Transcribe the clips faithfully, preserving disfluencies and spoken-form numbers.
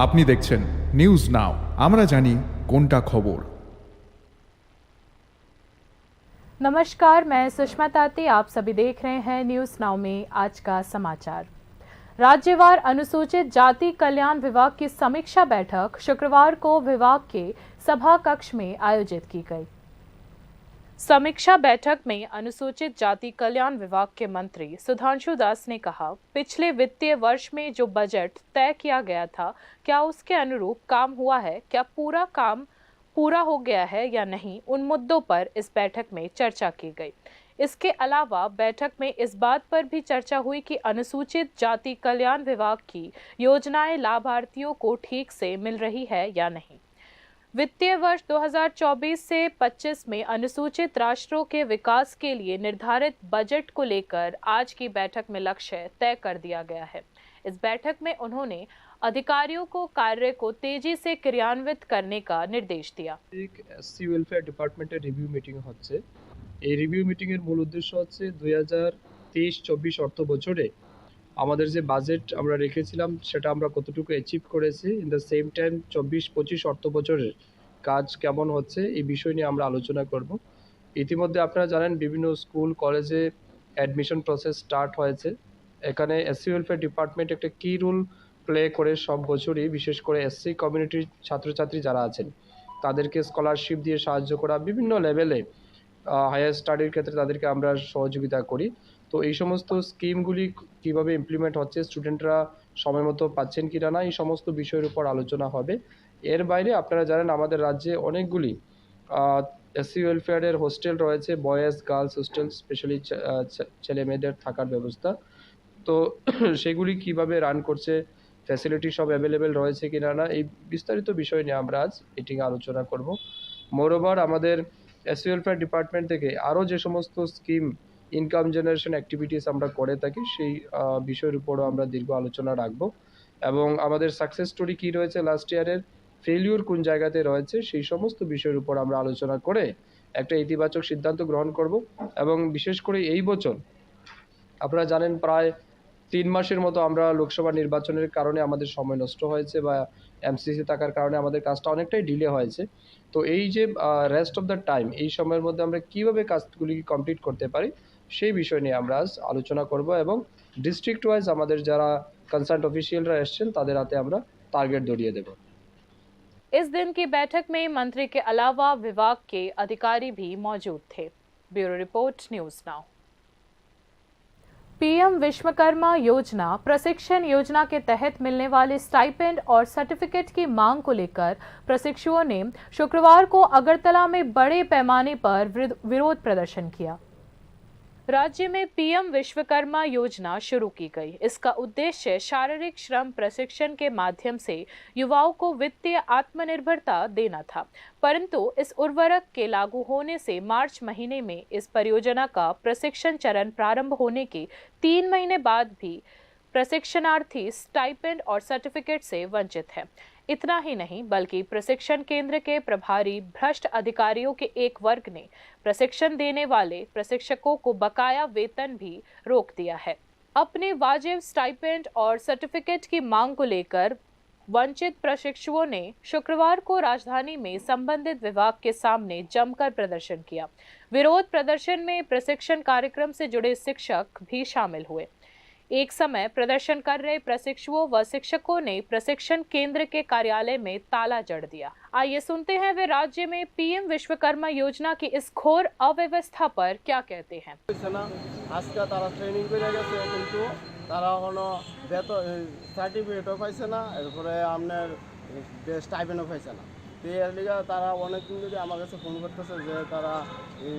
আপনি দেখছেন news now, আমরা জানি কোনটা খবর। नमस्कार, मैं सुषमा ताती। आप सभी देख रहे हैं न्यूज नाउ में आज का समाचार। राज्यवार अनुसूचित जाति कल्याण विभाग की समीक्षा बैठक शुक्रवार को विभाग के सभा कक्ष में आयोजित की गई। समीक्षा बैठक में अनुसूचित जाति कल्याण विभाग के मंत्री सुधांशु दास ने कहा, पिछले वित्तीय वर्ष में जो बजट तय किया गया था, क्या उसके अनुरूप काम हुआ है? क्या पूरा काम पूरा हो गया है या नहीं, उन मुद्दों पर इस बैठक में चर्चा की गई। इसके अलावा बैठक में इस बात पर भी चर्चा हुई कि अनुसूचित जाति कल्याण विभाग की योजनाएं लाभार्थियों को ठीक से मिल रही है या नहीं। वित्तीय वर्ष दो हज़ार चौबीस से पच्चीस में अनुसूचित राष्ट्रों के विकास के लिए निर्धारित बजट को लेकर आज की बैठक में लक्ष्य तय कर दिया गया है। इस बैठक में उन्होंने अधिकारियों को कार्य को तेजी से क्रियान्वित करने का निर्देश दिया। এসসি ওয়েলফেয়ার ডিপার্টমেন্টের রিভিউ মিটিং হচ্ছে। এই রিভিউ মিটিংয়ের মূল উদ্দেশ্য হচ্ছে দুই হাজার তেইশ চব্বিশ অর্থ বছরে আমাদের যে বাজেট আমরা রেখেছিলাম, সেটা আমরা কতটুকু অ্যাচিভ করেছি, ইন দ্য সেম টাইম চব্বিশ পঁচিশ অর্থ বছরের কাজ কেমন হচ্ছে, এই বিষয় নিয়ে আমরা আলোচনা করব। ইতিমধ্যে আপনারা জানেন, বিভিন্ন স্কুল কলেজে অ্যাডমিশন প্রসেস স্টার্ট হয়েছে। এখানে এসসি ওয়েলফেয়ার ডিপার্টমেন্ট একটা কি রোল প্লে করে সব বছরই, বিশেষ করে এসসি কমিউনিটির ছাত্রছাত্রী যারা আছেন, তাদেরকে স্কলারশিপ দিয়ে সাহায্য করা, বিভিন্ন লেভেলে হায়ার স্টাডির ক্ষেত্রে তাদেরকে আমরা সহযোগিতা করি। তো এই সমস্ত স্কিমগুলি কিভাবে ইমপ্লিমেন্ট হচ্ছে, স্টুডেন্টরা সময় মতো পাচ্ছেন কি না, এই সমস্ত বিষয়ের উপর আলোচনা হবে। এর বাইরে আপনারা জানেন, আমাদের রাজ্যে অনেকগুলি এসসি ওয়েলফেয়ারের হোস্টেল রয়েছে, বয়েজ গার্লস হোস্টেল, স্পেশালি ছেলে মেয়েদের থাকার ব্যবস্থা। তো সেগুলি কিভাবে রান করছে, ফ্যাসিলিটি সব অ্যাভেলেবেল রয়েছে কিনা না, এই বিস্তারিত বিষয় নিয়ে আমরা আজ মিটিংয়ে আলোচনা করব। মোরওভার, আমাদের এসসি ওয়েলফেয়ার ডিপার্টমেন্ট থেকে আরও যে সমস্ত স্কিম, ইনকাম জেনারেশন অ্যাক্টিভিটিস আমরা করে থাকি, সেই আহ, বিষয়ের উপরও আমরা দীর্ঘ আলোচনা রাখব। এবং আমাদের সাকসেস স্টোরি কী রয়েছে লাস্ট ইয়ারের, ফেলিওর কোন জায়গাতে রয়েছে, সেই সমস্ত বিষয়ের উপর আমরা আলোচনা করে একটা ইতিবাচক সিদ্ধান্ত গ্রহণ করব। এবং বিশেষ করে এই বছর আপনারা জানেন, প্রায় তিন মাসের মতো আমরা লোকসভা নির্বাচনের কারণে আমাদের সময় নষ্ট হয়েছে বা এমসিসি থাকার কারণে আমাদের কাজটা অনেকটাই ডিলে হয়েছে। তো এই যে রেস্ট অফ দ্য টাইম, এই সময়ের মধ্যে আমরা কীভাবে কাজগুলি কমপ্লিট করতে পারি, সেই বিষয় নিয়ে আমরা আজ আলোচনা করব এবং ডিস্ট্রিক্ট ওয়াইজ আমাদের যারা কনসার্ন অফিসিয়ালরা এসছেন, তাদের হাতে আমরা টার্গেট ধরিয়ে দেব। इस दिन की बैठक में मंत्री के अलावा विभाग के अधिकारी भी मौजूद थे। Bureau report, news now. PM Vishwakarma योजना प्रशिक्षण योजना के तहत मिलने वाले स्टाइपेंड और सर्टिफिकेट की मांग को लेकर प्रशिक्षुओं ने शुक्रवार को अगरतला में बड़े पैमाने पर विरोध प्रदर्शन किया। राज्य में पीएम विश्वकर्मा योजना शुरू की गई। इसका उद्देश्य शारीरिक श्रम प्रशिक्षण के माध्यम से युवाओं को वित्तीय आत्मनिर्भरता देना था, परंतु इस उर्वरक के लागू होने से मार्च महीने में इस परियोजना का प्रशिक्षण चरण प्रारंभ होने के तीन महीने बाद भी प्रशिक्षणार्थी स्टाइपेंड और सर्टिफिकेट से वंचित है। इतना ही नहीं, बल्कि प्रशिक्षण केंद्र के प्रभारी भ्रष्ट अधिकारियों के एक वर्ग ने प्रशिक्षण देने वाले प्रशिक्षकों को बकाया वेतन भी रोक दिया है। अपने वाजिब स्टाइपेंड और सर्टिफिकेट की मांग को लेकर वंचित प्रशिक्षुओं ने शुक्रवार को राजधानी में संबंधित विभाग के सामने जमकर प्रदर्शन किया। विरोध प्रदर्शन में प्रशिक्षण कार्यक्रम से जुड़े शिक्षक भी शामिल हुए। एक समय प्रदर्शन कर रहे प्रशिक्षुओं व शिक्षकों ने प्रशिक्षण केंद्र के कार्यालय में ताला जड़ दिया। आइए सुनते हैं वे राज्य में पीएम विश्वकर्मा योजना की इस घोर अव्यवस्था पर क्या कहते हैं। হয়েছে না। আজকে তারা ট্রেনিং করে গেছে, কিন্তু তারা কোনো বেতন, সার্টিফিকেটও পাইছে না, এরপরে আপনার স্টাইপেন্ডও পাইছে না। তো এর লিগে তারা অনেক দিন ধরে আমার কাছে ফোন করতেছে যে তারা এই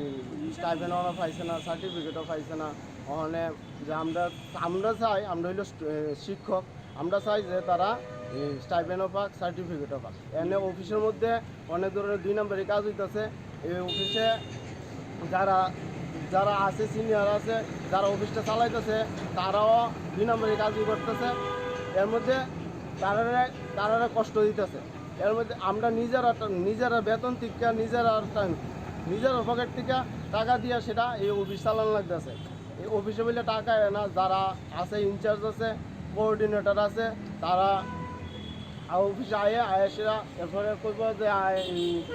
স্টাইপেন্ডও পাইছে না, সার্টিফিকেটও পাইছে না। ওখানে যে আমরা, আমরা চাই, আমরা হইলো স্টু-, এ, শিক্ষক, আমরা চাই যে তারা এই স্টাইপেন্ডও পাক, সার্টিফিকেটও পাক। এনে অফিসের মধ্যে অনেক ধরনের দুই নম্বরি কাজ হইতেছে। এই অফিসে যারা, যারা আছে, সিনিয়র আছে, যারা অফিসটা চালাইতেছে, তারাও দুই নম্বরি কাজই করতেছে। এর মধ্যে তারারে, তারারে কষ্ট দিতেছে। এর মধ্যে আমরা নিজেরা, নিজেরা বেতন টিকা, নিজেরা, নিজেরা পকেট টিকা টাকা দিয়ে সেটা এই অফিস চালানো লাগতেছে। এই অফিসে বলে টাকা এ না, যারা আছে, ইনচার্জ আছে, কোঅর্ডিনেটর আছে, তারা আর অফিসে আইয়া আইসা এরপরে কইব যে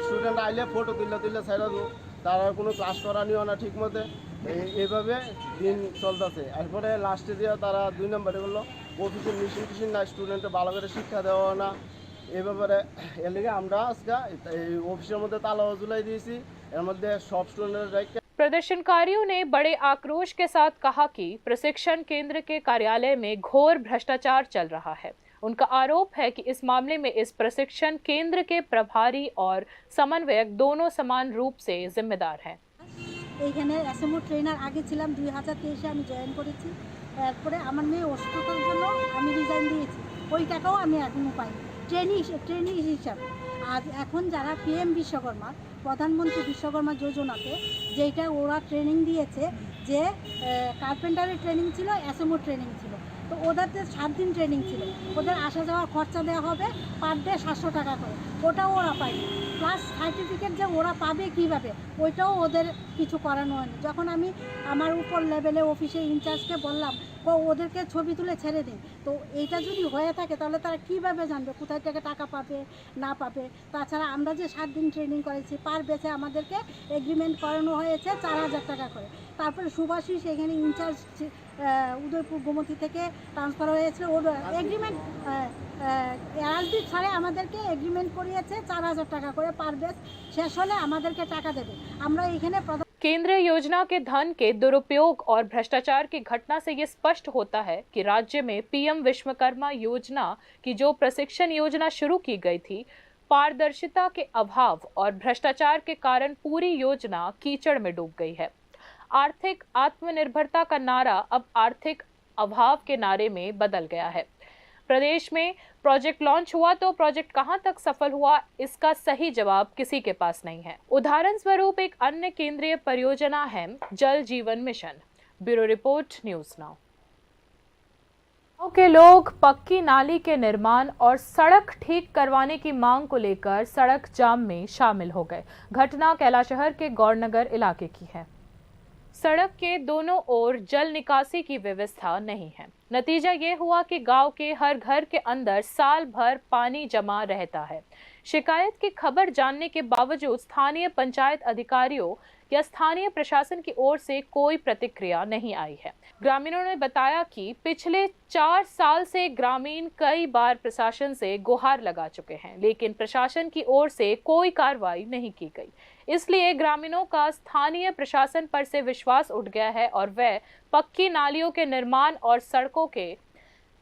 স্টুডেন্ট আইলে ফটো তুললে তুললে ছেড়ে দেবো, তারা কোনো ক্লাস করা নিও না ঠিক মতো। এই- এইভাবে দিন চলতেছে। এরপরে লাস্টে দিয়ে তারা দুই নম্বরে বললো অফিসের মেশিন টেশিন নাই, স্টুডেন্টে ভালো করে শিক্ষা দেওয়া না। এই ব্যাপারে এর লিগে আমরা আজকে এই অফিসের মধ্যে তালাও ঝুলাই দিয়েছি। এর মধ্যে সব স্টুডেন্টরা। प्रदर्शनकारियों ने बड़े आक्रोश के साथ कहा कि प्रशिक्षण केंद्र के कार्यालय में घोर भ्रष्टाचार चल रहा है। उनका आरोप है कि इस मामले में इस प्रशिक्षण केंद्र के प्रभारी और समन्वयक दोनों समान रूप से जिम्मेदार हैं। এইখানে এসএমও ট্রেনার আগে ছিলাম, দুই হাজার তেইশে আমি জয়েন করেছি। এরপরে আমার মেয়ে অসুস্থতার জন্য আমি রিজাইন দিয়েছি, ওই টাকাও আমি এখনও পাইনি। ট্রেনিং, ট্রেনিং হিসাবে। আর এখন যারা পিএম বিশ্বকর্মা, প্রধানমন্ত্রী বিশ্বকর্মা যোজনাতে যেটা ওরা ট্রেনিং দিয়েছে, যে কার্পেন্টারের ট্রেনিং ছিল, এসএমও ট্রেনিং ছিল, তো ওদের তো সাত দিন ট্রেনিং ছিল। ওদের আসা যাওয়ার খরচা দেওয়া হবে পার ডে সাতশো টাকা করে, ওটাও ওরা পায়নি। প্লাস সার্টিফিকেট যে ওরা পাবে কিভাবে, ওইটাও ওদের কিছু করানো হয়নি। যখন আমি আমার উপর লেভেলে অফিসে ইনচার্জকে বললাম, "ও, ওদেরকে ছবি তুলে ছেড়ে দিন।" তো এইটা যদি হয়ে থাকে, তাহলে তারা কিভাবে জানবে কোথায় থেকে টাকা পাবে না পাবে? তাছাড়া আমরা যে সাত দিন ট্রেনিং করেছি, পার ব্যাচে আমাদেরকে এগ্রিমেন্ট করানো হয়েছে চার হাজার টাকা করে। তারপরে শুভাশিস এখানে ইনচার্জ ছি-, আহ, উদয়পুর গোমতী থেকে ট্রান্সফার হয়েছিল, ওর এগ্রিমেন্ট, আহ, আহ, রাজদীপ স্যারে আমাদেরকে এগ্রিমেন্ট করিয়েছে চার হাজার টাকা করে পার ব্যাচ, শেষ হলে আমাদেরকে টাকা দেবে। আমরা এখানে প্রধান केंद्रीय योजना के धन के दुरुपयोग और भ्रष्टाचार की घटना से ये स्पष्ट होता है कि राज्य में पीएम विश्वकर्मा योजना की जो प्रशिक्षण योजना शुरू की गई थी, पारदर्शिता के अभाव और भ्रष्टाचार के कारण पूरी योजना कीचड़ में डूब गई है। आर्थिक आत्मनिर्भरता का नारा अब आर्थिक अभाव के नारे में बदल गया है। प्रदेश में प्रोजेक्ट लॉन्च हुआ तो प्रोजेक्ट कहां तक सफल हुआ, इसका सही जवाब किसी के पास नहीं है। उदाहरण स्वरूप एक अन्य केंद्रीय परियोजना है जल जीवन mission. Bureau report, news now. गांव के लोग पक्की नाली के निर्माण और सड़क ठीक करवाने की मांग को लेकर सड़क जाम में शामिल हो गए। घटना कैलाशहर के गौरनगर इलाके की है। सड़क के दोनों ओर जल निकासी की व्यवस्था नहीं है। नतीजा ये हुआ कि गांव के हर घर के अंदर साल भर पानी जमा रहता है। शिकायत की खबर जानने के बावजूद स्थानीय पंचायत अधिकारियों या स्थानीय प्रशासन की ओर से कोई प्रतिक्रिया नहीं आई है। ग्रामीणों ने बताया कि पिछले चार साल से ग्रामीण कई बार प्रशासन से गुहार लगा चुके हैं, लेकिन प्रशासन की ओर से कोई कार्रवाई नहीं की गई। इसलिए ग्रामीणों का स्थानीय प्रशासन पर से विश्वास उठ गया है और वह पक्की नालियों के निर्माण और सड़कों के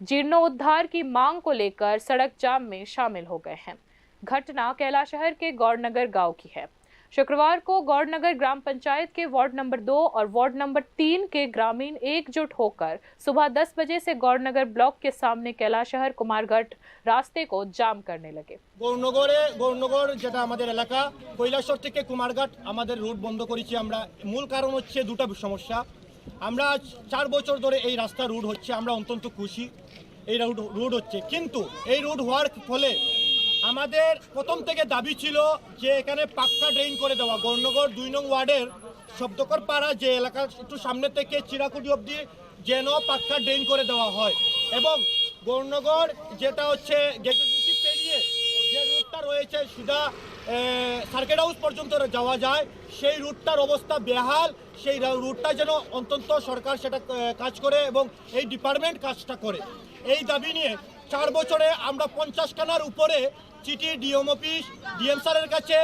जीर्णोद्धार की मांग को लेकर सड़क जाम में शामिल हो गए हैं। घटना कैलाशहर के गौरनगर गांव की है। शुक्रवार को गौरनगर ग्राम पंचायत के वार्ड नंबर दो और वार्ड नंबर तीन के ग्रामीण एकजुट होकर सुबह दस बजे से गौरनगर ब्लॉक के सामने कैलाशहर कुमारघाट रास्ते को जाम करने लगे। গৌরনগরে, গৌরনগর যেটা আমাদের এলাকা, কৈলাসহর থেকে কুমারঘাট আমাদের রুট বন্ধ করেছি আমরা। মূল কারণ হচ্ছে দুটো সমস্যা। আমরা আজ চার বছর ধরে এই রাস্তা রুট হচ্ছে, আমরা অত্যন্ত খুশি এই রুট, রুট হচ্ছে, কিন্তু এই রুট হওয়ার ফলে আমাদের প্রথম থেকে দাবি ছিল যে এখানে পাক্কা ড্রেন করে দেওয়া। গৌরনগর দুই নং ওয়ার্ডের শব্দকর পাড়া যে এলাকা, একটু সামনে থেকে চিরাকুটি অবধি যেন পাক্কা ড্রেন করে দেওয়া হয় এবং গৌরনগর যেটা হচ্ছে গেজেসি পেরিয়ে যে রুটটা রয়েছে সুজা সার্কিট হাউস পর্যন্ত যাওয়া যায়, সেই রুটটার অবস্থা বেহাল। সেই রা-, রুটটা যেন অন্তত সরকার সেটা আহ, কাজ করে এবং এই ডিপার্টমেন্ট কাজটা করে। এই দাবি নিয়ে চার বছরে আমরা পঞ্চাশখানার উপরে চিঠি ডিএম অফিস, ডিএম স্যারের কাছে,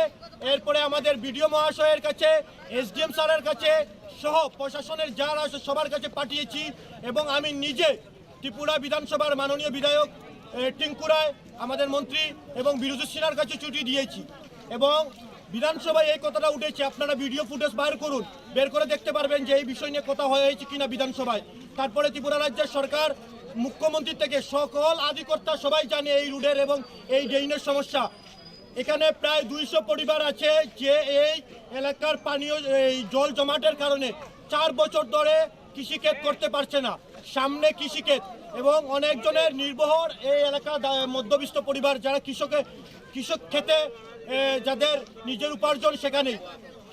এরপরে আমাদের বিডিও মহাশয়ের কাছে, এসডিএম স্যারের কাছে সহ প্রশাসনের যারা আছে সবার কাছে পাঠিয়েছি এবং আমি নিজে ত্রিপুরা বিধানসভার মাননীয় বিধায়ক এ, টিঙ্কু রায়, আমাদের মন্ত্রী এবং বিরোধী সিনহার কাছে চিঠি দিয়েছি এবং বিধানসভায় এই কথাটা উঠেছে। আপনারা ভিডিও ফুটেজ বার করুন, বের করে দেখতে পারবেন যে এই বিষয় নিয়ে কথা হয়েছে কিনা বিধানসভায়। তারপরে ত্রিপুরা রাজ্যের সরকার, মুখ্যমন্ত্রী থেকে সকল আধিকর্তা সবাই জানে এই রুটের এবং এই ড্রেইনের সমস্যা। এখানে প্রায় দুইশো পরিবার আছে যে এই এলাকার পানীয়, এই জল জমাটের কারণে চার বছর ধরে কৃষিক্ষেত করতে পারছে না, সামনে কৃষিক্ষেত এবং অনেকজনের নির্ভর এই এলাকা দা-, মধ্যবিত্ত পরিবার, যারা কৃষকে, কৃষক খেতে, এ, যাদের নিজের উপার্জন সেখানেই।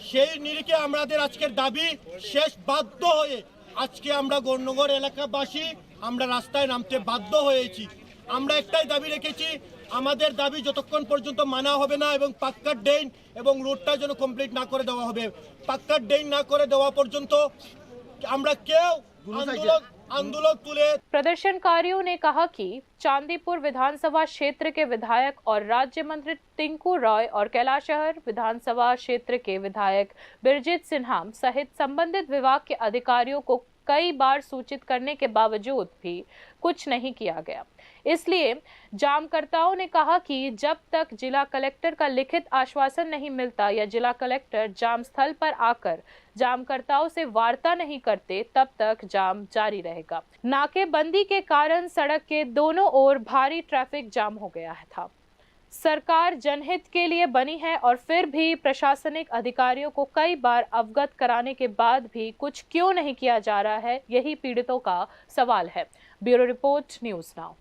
সেই নিরিখে আমাদের আজকের দাবি শেষ, বাধ্য হয়ে আজকে আমরা গৌরনগর এলাকাবাসী আমরা রাস্তায় নামতে বাধ্য হয়েছি। আমরা একটাই দাবি রেখেছি, আমাদের দাবি যতক্ষণ পর্যন্ত মানা হবে না এবং পাক্কা ড্রেন এবং রোডটা যেন কমপ্লিট না করে দেওয়া হবে, পাক্কা ড্রেন না করে দেওয়া পর্যন্ত আমরা কেউ আন্দোলন আন্দোলন তুলে। प्रदर्शनकारियों ने कहा कि चांदीपुर विधानसभा क्षेत्र के विधायक और राज्य मंत्री टिंकू रॉय और कैलाशहर विधानसभा क्षेत्र के विधायक बिरजीत सिन्हा सहित संबंधित विभाग के अधिकारियों को कई बार सूचित करने के बावजूद भी कुछ नहीं किया गया। इसलिए जामकर्ताओं ने कहा कि जब तक जिला कलेक्टर का लिखित आश्वासन नहीं मिलता या जिला कलेक्टर जाम स्थल पर आकर जामकर्ताओं से वार्ता नहीं करते, तब तक जाम जारी रहेगा। नाकेबंदी के कारण सड़क के दोनों ओर भारी ट्रैफिक जाम हो गया था। सरकार जनहित के लिए बनी है और फिर भी प्रशासनिक अधिकारियों को कई बार अवगत कराने के बाद भी कुछ क्यों नहीं किया जा रहा है, यही पीड़ितों का सवाल है। Bureau report, news now.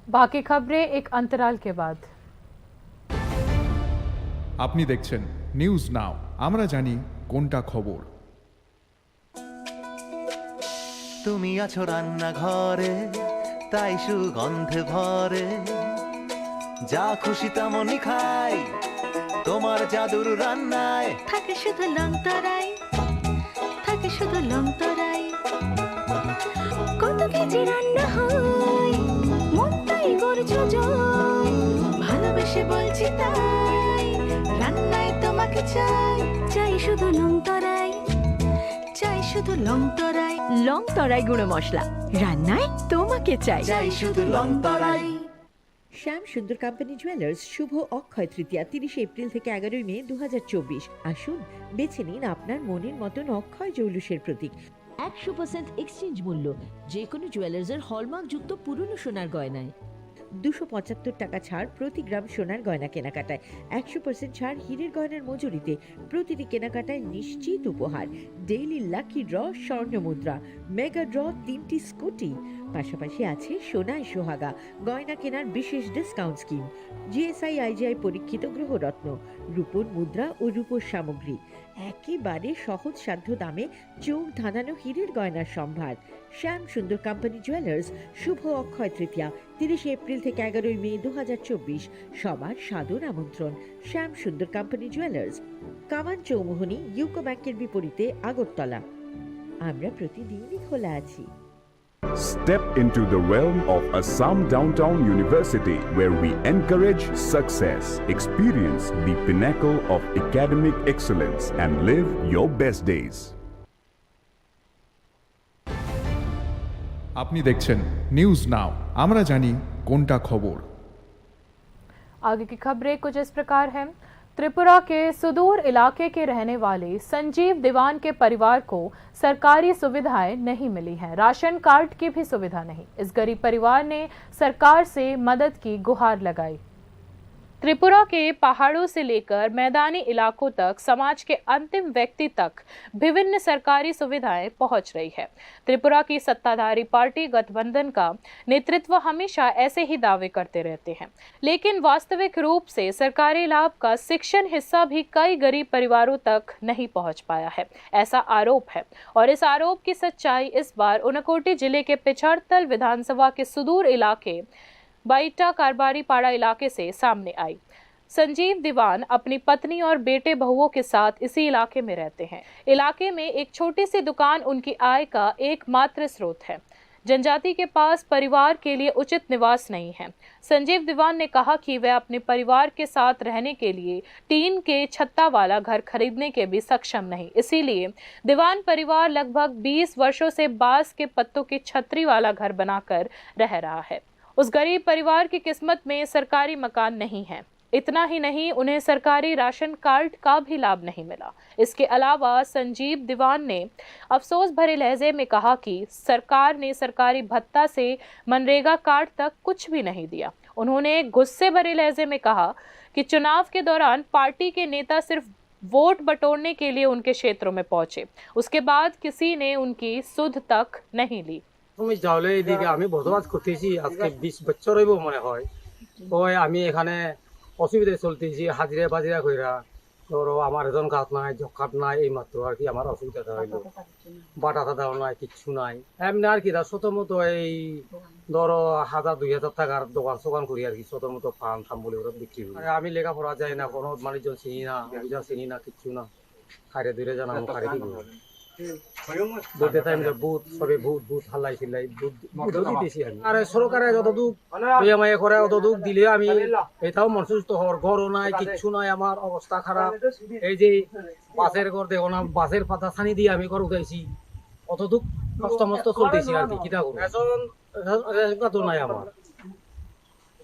बाकी खबरें एक अंतराल के बाद। আপনি দেখছেন নিউজ নাও, আমরা জানি কোনটা খবর। তুমি আছো রান্নাঘরে, তাই সুগন্ধে ভরে। যা খুশি তেমনই খাই, তোমার জাদুর রান্নায়। থাকে শুধু লং তরাই, থাকে শুধু লং তরাই। কত কেজি রান্না হয়, মনটাই করছো জয়। ভালোবেসে বলছি তাই, রান্নায় তোমাকে চাই। চাই শুধু লং তরাই, চাই শুধু লং তরাই। লং তরাই গুঁড়ো মশলা, রান্নায় তোমাকে চাই। চাই শুধু লং তরাই। শ্যাম সুন্দর কোম্পানি জুয়েলার্স, শুভ অক্ষয় তৃতীয়া, তিরিশে এপ্রিল থেকে এগারোই মে দু হাজার চব্বিশ। আসুন, বেছে নিন আপনার মনের মতন অক্ষয় জৌলুসের প্রতীক। একশো পার্সেন্ট এক্সচেঞ্জ মূল্য, যে কোনো জুয়েলার্সের হলমার্কযুক্ত পুরনো সোনার গয়নায়। দুশো পঁচাত্তর টাকা ছাড় প্রতি গ্রাম সোনার গয়না কেনাকাটায়, একশো পার্সেন্ট ছাড় হীরের গয়নার মজুরিতে, প্রতিটি কেনাকাটায় নিশ্চিত উপহার, ডেইলি লাকি ড্র, স্বর্ণ মুদ্রা, মেগা ড্র, তিনটি স্কুটি। পাশাপাশি আছে সোনায় সোহাগা, গয়না কেনার বিশেষ ডিসকাউন্ট স্কিম, জিএসআই আইজিআই পরীক্ষিত গ্রহরত্ন, রূপোর মুদ্রা ও রূপোর সামগ্রী। একেবারে সহজসাধ্য দামে চোখ ধাঁধানো হীরের গয়নার সম্ভার। শ্যাম সুন্দর কোম্পানি জুয়েলার্স, শুভ অক্ষয় তৃতীয়া, তিরিশে এপ্রিল থেকে এগারোই মে দু হাজার চব্বিশ। সবার সাদর আমন্ত্রণ। শ্যাম সুন্দর কোম্পানি জুয়েলার্স, কামান চৌমুহনী, ইউকো ব্যাংকের বিপরীতে, আগরতলা। আমরা প্রতিদিনই খোলা আছি। Step into the realm of Assam Downtown University, where we encourage success, experience the pinnacle of academic excellence, and live your best days. আপনি দেখছেন নিউজ নাও, আমরা জানি কোনটা খবর। आगे की खबरें कुछ इस प्रकार हैं। त्रिपुरा के सुदूर इलाके के रहने वाले संजीव दीवान के परिवार को सरकारी सुविधाएं नहीं मिली हैं, राशन कार्ड की भी सुविधा नहीं। इस गरीब परिवार ने सरकार से मदद की गुहार लगाई। त्रिपुरा के पहाड़ों से लेकर मैदानी इलाकों तक समाज के अंतिम व्यक्ति तक विभिन्न सरकारी सुविधाएं पहुंच रही है। त्रिपुरा की सत्ताधारी पार्टी गठबंधन का नेतृत्व हमेशा ऐसे ही दावे करते रहते हैं, लेकिन वास्तविक रूप से सरकारी लाभ का शिक्षण हिस्सा भी कई गरीब परिवारों तक नहीं पहुंच पाया है, ऐसा आरोप है। और इस आरोप की सच्चाई इस बार उनकोटी जिले के पिछड़तल विधानसभा के सुदूर इलाके बाइटा कारबारी पाड़ा इलाके से सामने आई। संजीव दीवान अपनी पत्नी और बेटे बहुओं के साथ इसी इलाके में रहते हैं। इलाके में एक छोटी सी दुकान उनकी आय का एकमात्र स्रोत है। जनजाति के पास परिवार के लिए उचित निवास नहीं है। संजीव दीवान ने कहा कि वह अपने परिवार के साथ रहने के लिए टीन के छत्ता वाला घर खरीदने के भी सक्षम नहीं, इसीलिए दीवान परिवार लगभग बीस वर्षों से बांस के पत्तों की छतरी वाला घर बनाकर रह रहा है। उस गरीब परिवार की किस्मत में सरकारी मकान नहीं है। इतना ही नहीं, उन्हें सरकारी राशन कार्ड का भी लाभ नहीं मिला। इसके अलावा संजीव दीवान ने अफसोस भरे लहजे में कहा कि सरकार ने सरकारी भत्ता से मनरेगा कार्ड तक कुछ भी नहीं दिया। उन्होंने गुस्से भरे लहजे में कहा कि चुनाव के दौरान पार्टी के नेता सिर्फ वोट बटोरने के लिए उनके क्षेत्रों में पहुंचे, उसके बाद किसी ने उनकी सुध तक नहीं ली। তুমি যাওলে এদিকে আমি বসবাস করতেছি আজকে বিশ বছর হইব মনে হয়। ওই আমি এখানে অসুবিধায় চলতেছি, হাজিরা বাজিরা কইরা। ধরো আমার রেশন কার্ড নাই, জব কার্ড নাই, এই মাত্র আর কি আমার অসুবিধাটা হইলো। বাটা টাটাও নাই, কিচ্ছু নাই। এমনি আর কি, তা ছোট মতো এই ধরো হাজার দুই হাজার টাকার দোকান সোকান করি আর কি, ছোট মতো পান টান বলে ওরা বিক্রি করি। আর আমি লেখাপড়া জানি না, কোনো মানুষজন চিনি না, অভিযান চিনি না, কিচ্ছু না। খাইরে দুইরে জানা মো খাইরে কি বলবো? বলতে টাইম যে ভূত, সবে ভূত, ভূত, হাল্লাই চিল্লাই, ভূত, ভূত দিতেছি আমি। আরে সরকারে যতটুক ইয়ে মায়ে করে, অতটুক দিলে আমি এটাও মনসুস্থ হওয়ার ঘরও নাই, কিচ্ছু নাই, আমার অবস্থা খারাপ। এই যে বাসের ঘর দেখো না, বাসের পাতা ছানি দিয়ে আমি ঘর উঠাইছি, অতটুক কষ্ট মষ্ট চলতেছি আর কি, কিতা করবো? রেশন, রেশন কার্ডও নাই আমার।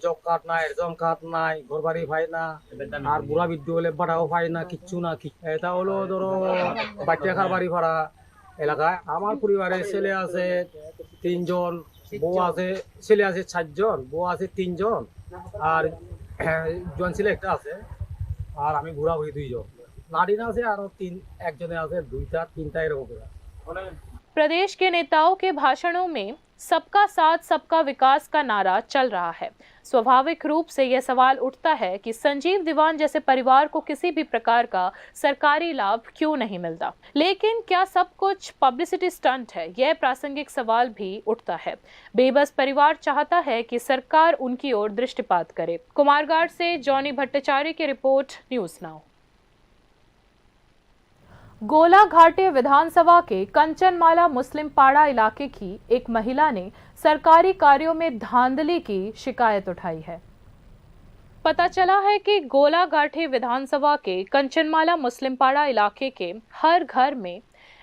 জব কার্ড নাই, রেশন কার্ড নাই, ঘর বাড়ি পাই না, আর বুড়া বৃদ্ধ হলে ভাড়াও পাই না, কিচ্ছু না। কি-, এটা হলো ধরো বাটিয়াখার বাড়িপাড়া এলাকায়। আমার পরিবারে ছেলে আছে তিনজন, বউ আছে, ছেলে আছে চারজন, বউ আছে তিনজন, আর জোয়ান ছেলে একটা আছে, আর আমি বুড়া বুড়ি দুইজন। নাতিন আছে আরো তিন, একজনে আছে দুইটা তিনটা এরকম করে। प्रदेश के नेताओं के भाषणों में सबका साथ, सबका विकास का नारा चल रहा है। स्वाभाविक रूप से यह सवाल उठता है कि संजीव दीवान जैसे परिवार को किसी भी प्रकार का सरकारी लाभ क्यों नहीं मिलता। लेकिन क्या सब कुछ पब्लिसिटी स्टंट है? यह प्रासंगिक सवाल भी उठता है। बेबस परिवार चाहता है कि सरकार उनकी ओर दृष्टिपात करे। कुमारघाट से जॉनी भट्टाचार्य की रिपोर्ट, न्यूज़ नाउ। गोलाघाटे विधानसभा के कंचनमाला मुस्लिम पाड़ा इलाके की एक महिला ने सरकारी कार्यों में धांधली की शिकायत उठाई है। पता चला है कि गोलाघाटे विधानसभा के कंचनमाला मुस्लिम पाड़ा इलाके के हर घर में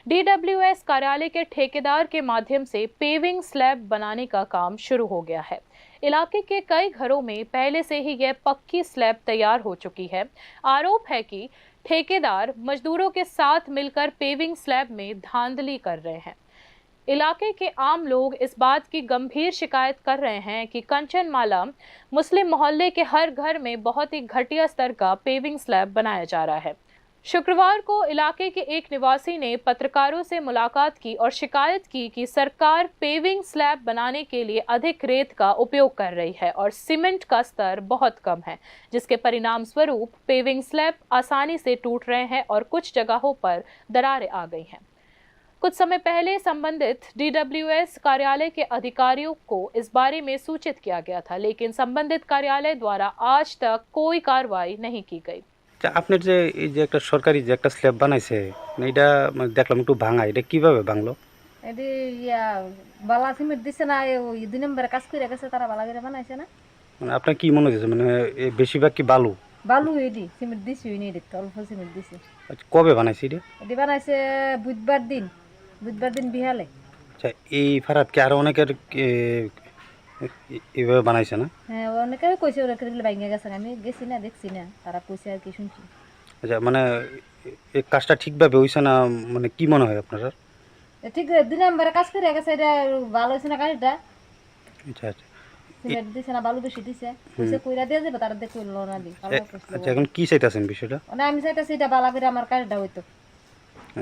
डीडब्ल्यूएस कार्यालय के ठेकेदार के माध्यम से पेविंग स्लैब बनाने का काम शुरू हो गया है। इलाके के कई घरों में पहले से ही यह पक्की स्लैब तैयार हो चुकी है। आरोप है कि ठेकेदार मजदूरों के साथ मिलकर पेविंग स्लैब में धांधली कर रहे हैं। इलाके के आम लोग इस बात की गंभीर शिकायत कर रहे हैं कि कंचनमाला मुस्लिम मोहल्ले के हर घर में बहुत ही घटिया स्तर का पेविंग स्लैब बनाया जा रहा है। शुक्रवार को इलाके के एक निवासी ने पत्रकारों से मुलाकात की और शिकायत की कि सरकार पेविंग स्लैब बनाने के लिए अधिक रेत का उपयोग कर रही है और सीमेंट का स्तर बहुत कम है, जिसके परिणाम स्वरूप पेविंग स्लैब आसानी से टूट रहे हैं और कुछ जगहों पर दरारें आ गई हैं। कुछ समय पहले संबंधित डीडब्ल्यूएस कार्यालय के अधिकारियों को इस बारे में सूचित किया गया था, लेकिन संबंधित कार्यालय द्वारा आज तक कोई कार्रवाई नहीं की गई। আচ্ছা, আপনার যে এই যে একটা সরকারি যে একটা স্ল্যাব বানাইছে, মানে, এটা মানে দেখলাম একটু ভাঙা, এটা কিভাবে ভাঙলো? এটি ইয়া, বালা সিমেন্ট দিছে না, এ ওই দুই নম্বরে কাজ করে গেছে, তারা বালা করে বানাইছে না। মানে, আপনার কি মনে হচ্ছে, মানে, এ বেশিরভাগ কি বালু? বালু এটি, সিমেন্ট দিছে ওই নিয়ে দেখতে, অল্প সিমেন্ট দিছে। আচ্ছা, কবে বানাইছে এটা? এটি বানাইছে বুধবার দিন, বুধবার দিন বিহালে। আচ্ছা, এই ফারাত কি আরো অনেকের, এ, এ-, এভাবে বানাইছে না? হ্যাঁ, অনেকে কইছে ওরা কেটে ভাঙে গেছে, আমি গেছি না, দেখছি না, তারা কইছে আর কি শুনছি। আচ্ছা, মানে, এ-, এই কাজটা ঠিকভাবে হইছে না, মানে, কি মনে হয় আপনার? এ, ঠিক দুই নম্বরে কাজ করে গেছে, এটা ভালো হইছে না কাজটা। আচ্ছা, আচ্ছা। সিমেন্ট দিছে না, বালু বেশি দিছে। হুম। কইছে কইরা দিয়ে যাবে, তারা দিয়ে কইলো না দি। আচ্ছা, এখন কি চাইতেছেন বিষয়টা? মানে, আমি চাইতেছি এটা ভালো করে আমার কাজটা হইতো।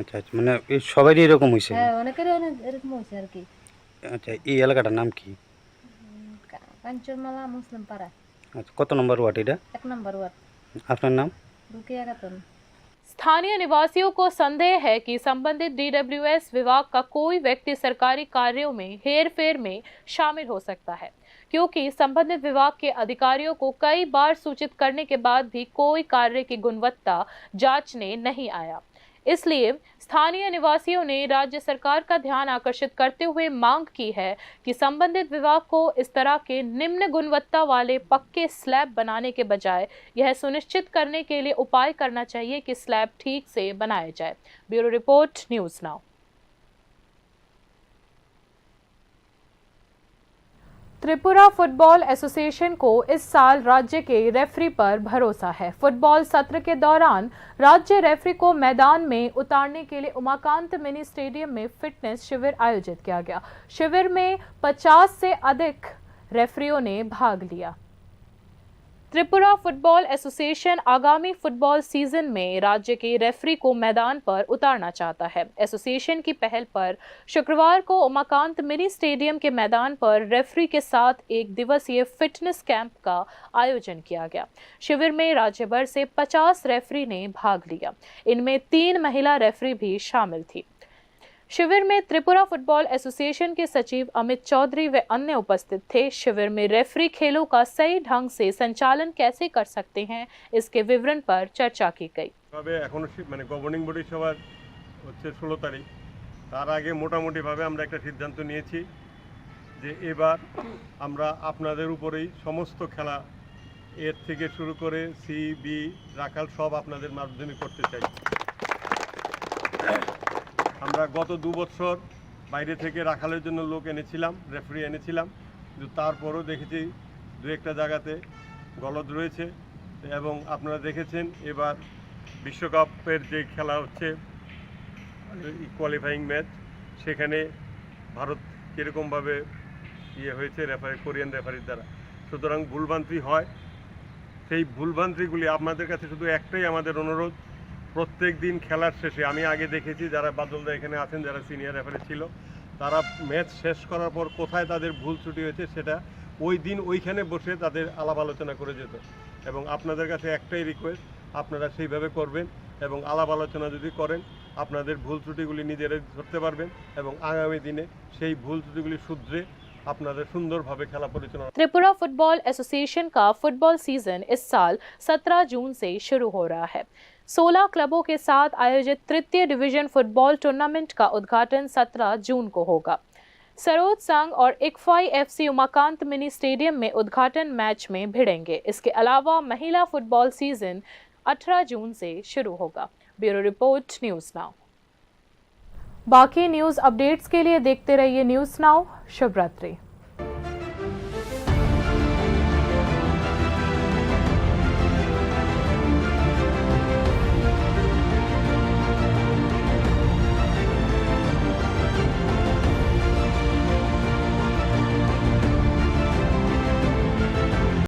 আচ্ছা, আচ্ছা, মানে, এই সবারই এরকম হইছে? হ্যাঁ, অনেকেরই অনেক এরকম হইছে আর কি। আচ্ছা, এই এলাকাটার নাম কি? উম, কা-, কাঞ্চনমালা মুসলিম পাড়া। আচ্ছা, কত নম্বর ওয়ার্ড এটা? এক নম্বর ওয়ার্ড। আপনার নাম? রুকিয়া খাতুন। स्थानीय निवासियों को संदेह है कि संबंधित डीडब्ल्यूएस विभाग का कोई व्यक्ति सरकारी कार्यों में हेरफेर में शामिल हो सकता है, क्योंकि संबंधित विभाग के अधिकारियों को कई बार सूचित करने के बाद भी कोई कार्य की गुणवत्ता जांचने नहीं आया। इसलिए स्थानीय निवासियों ने राज्य सरकार का ध्यान आकर्षित करते हुए मांग की है कि संबंधित विभाग को इस तरह के निम्न गुणवत्ता वाले पक्के स्लैब बनाने के बजाय यह सुनिश्चित करने के लिए उपाय करना चाहिए कि स्लैब ठीक से बनाया जाए। Bureau report, news now. Tripura football association को इस साल राज्य के रेफरी पर भरोसा है। फुटबॉल सत्र के दौरान राज्य रेफरी को मैदान में उतारने के लिए उमाकांत मिनी स्टेडियम में फिटनेस शिविर आयोजित किया गया। शिविर में पचास से अधिक रेफरियों ने भाग लिया। त्रिपुरा फुटबॉल एसोसिएशन आगामी फुटबॉल सीजन में राज्य के रेफरी को मैदान पर उतारना चाहता है। एसोसिएशन की पहल पर शुक्रवार को उमाकांत मिनी स्टेडियम के मैदान पर रेफरी के साथ एक दिवसीय फिटनेस कैंप का आयोजन किया गया। शिविर में राज्य भर से पचास रेफरी ने भाग लिया। इनमें तीन महिला रेफरी भी शामिल थी। शिविर में त्रिपुरा फुटबॉल एसोसिएशन के सचिव अमित चौधरी व अन्य उपस्थित थे। शिविर में रेफरी खेलों का सही ढंग से संचालन कैसे कर सकते हैं, इसके विवरण पर चर्चा की गई। ভাবে এখনো সি-, মানে গভর্নিং বডি সভা হচ্ছে ষোলো তারিখ। তার আগে মোটামুটিভাবে আমরা একটা সিদ্ধান্ত নিয়েছি যে এবার আমরা আপনাদের উপরেই সমস্ত খেলা, এর থেকে শুরু করে সি বি রাখাল সব আপনাদের মাধ্যমে করতে চাই। আমরা গত দু বছর বাইরে থেকে রাখালের জন্য লোক এনেছিলাম, রেফারি এনেছিলাম, কিন্তু তারপরও দেখেছি দু একটা জায়গাতে গলদ রয়েছে। এবং আপনারা দেখেছেন এবার বিশ্বকাপের যে খেলা হচ্ছে, কোয়ালিফাইং ম্যাচ, সেখানে ভারত কীরকমভাবে ইয়ে হয়েছে রেফারি, কোরিয়ান রেফারির দ্বারা। সুতরাং ভুলভ্রান্তি হয়, সেই ভুলভ্রান্তিগুলি আপনাদের কাছে শুধু একটাই আমাদের অনুরোধ, প্রত্যেক দিন খেলার শেষে, আমি আগে দেখেছি যারা বাদলদা এখানে আছেন, যারা সিনিয়র রেফারি ছিল, তারা ম্যাচ শেষ করার পর কোথায় তাদের ভুল ত্রুটি হয়েছে সেটা ওই দিন ওইখানে বসে তাদের আলাপ আলোচনা করে যেত। এবং আপনাদের কাছে একটাই রিকোয়েস্ট, আপনারা সেইভাবে করবেন এবং আলাপ আলোচনা যদি করেন, আপনাদের ভুল ত্রুটিগুলি নিজেরাই ধরতে পারবেন এবং আগামী দিনে সেই ভুল ত্রুটিগুলি শুধরে আপনাদের সুন্দরভাবে খেলা পরিচালনা। त्रिपुरा फुटबॉल एसोसिएशन का फुटबॉल सीजन इस साल सत्रह जून से शुरू हो रहा है। सोलह क्लबों के साथ आयोजित तृतीय डिवीजन फुटबॉल टूर्नामेंट का उद्घाटन सत्रह जून को होगा। सरोद संघ और ICFAI FC Umakant mini stadium में उद्घाटन मैच में भिड़ेंगे। इसके अलावा महिला फुटबॉल सीजन अठारह जून से शुरू होगा। Bureau report, news now. बाकी न्यूज़ अपडेट्स के लिए देखते रहिए न्यूज़ नाउ। शुभ रात्रि।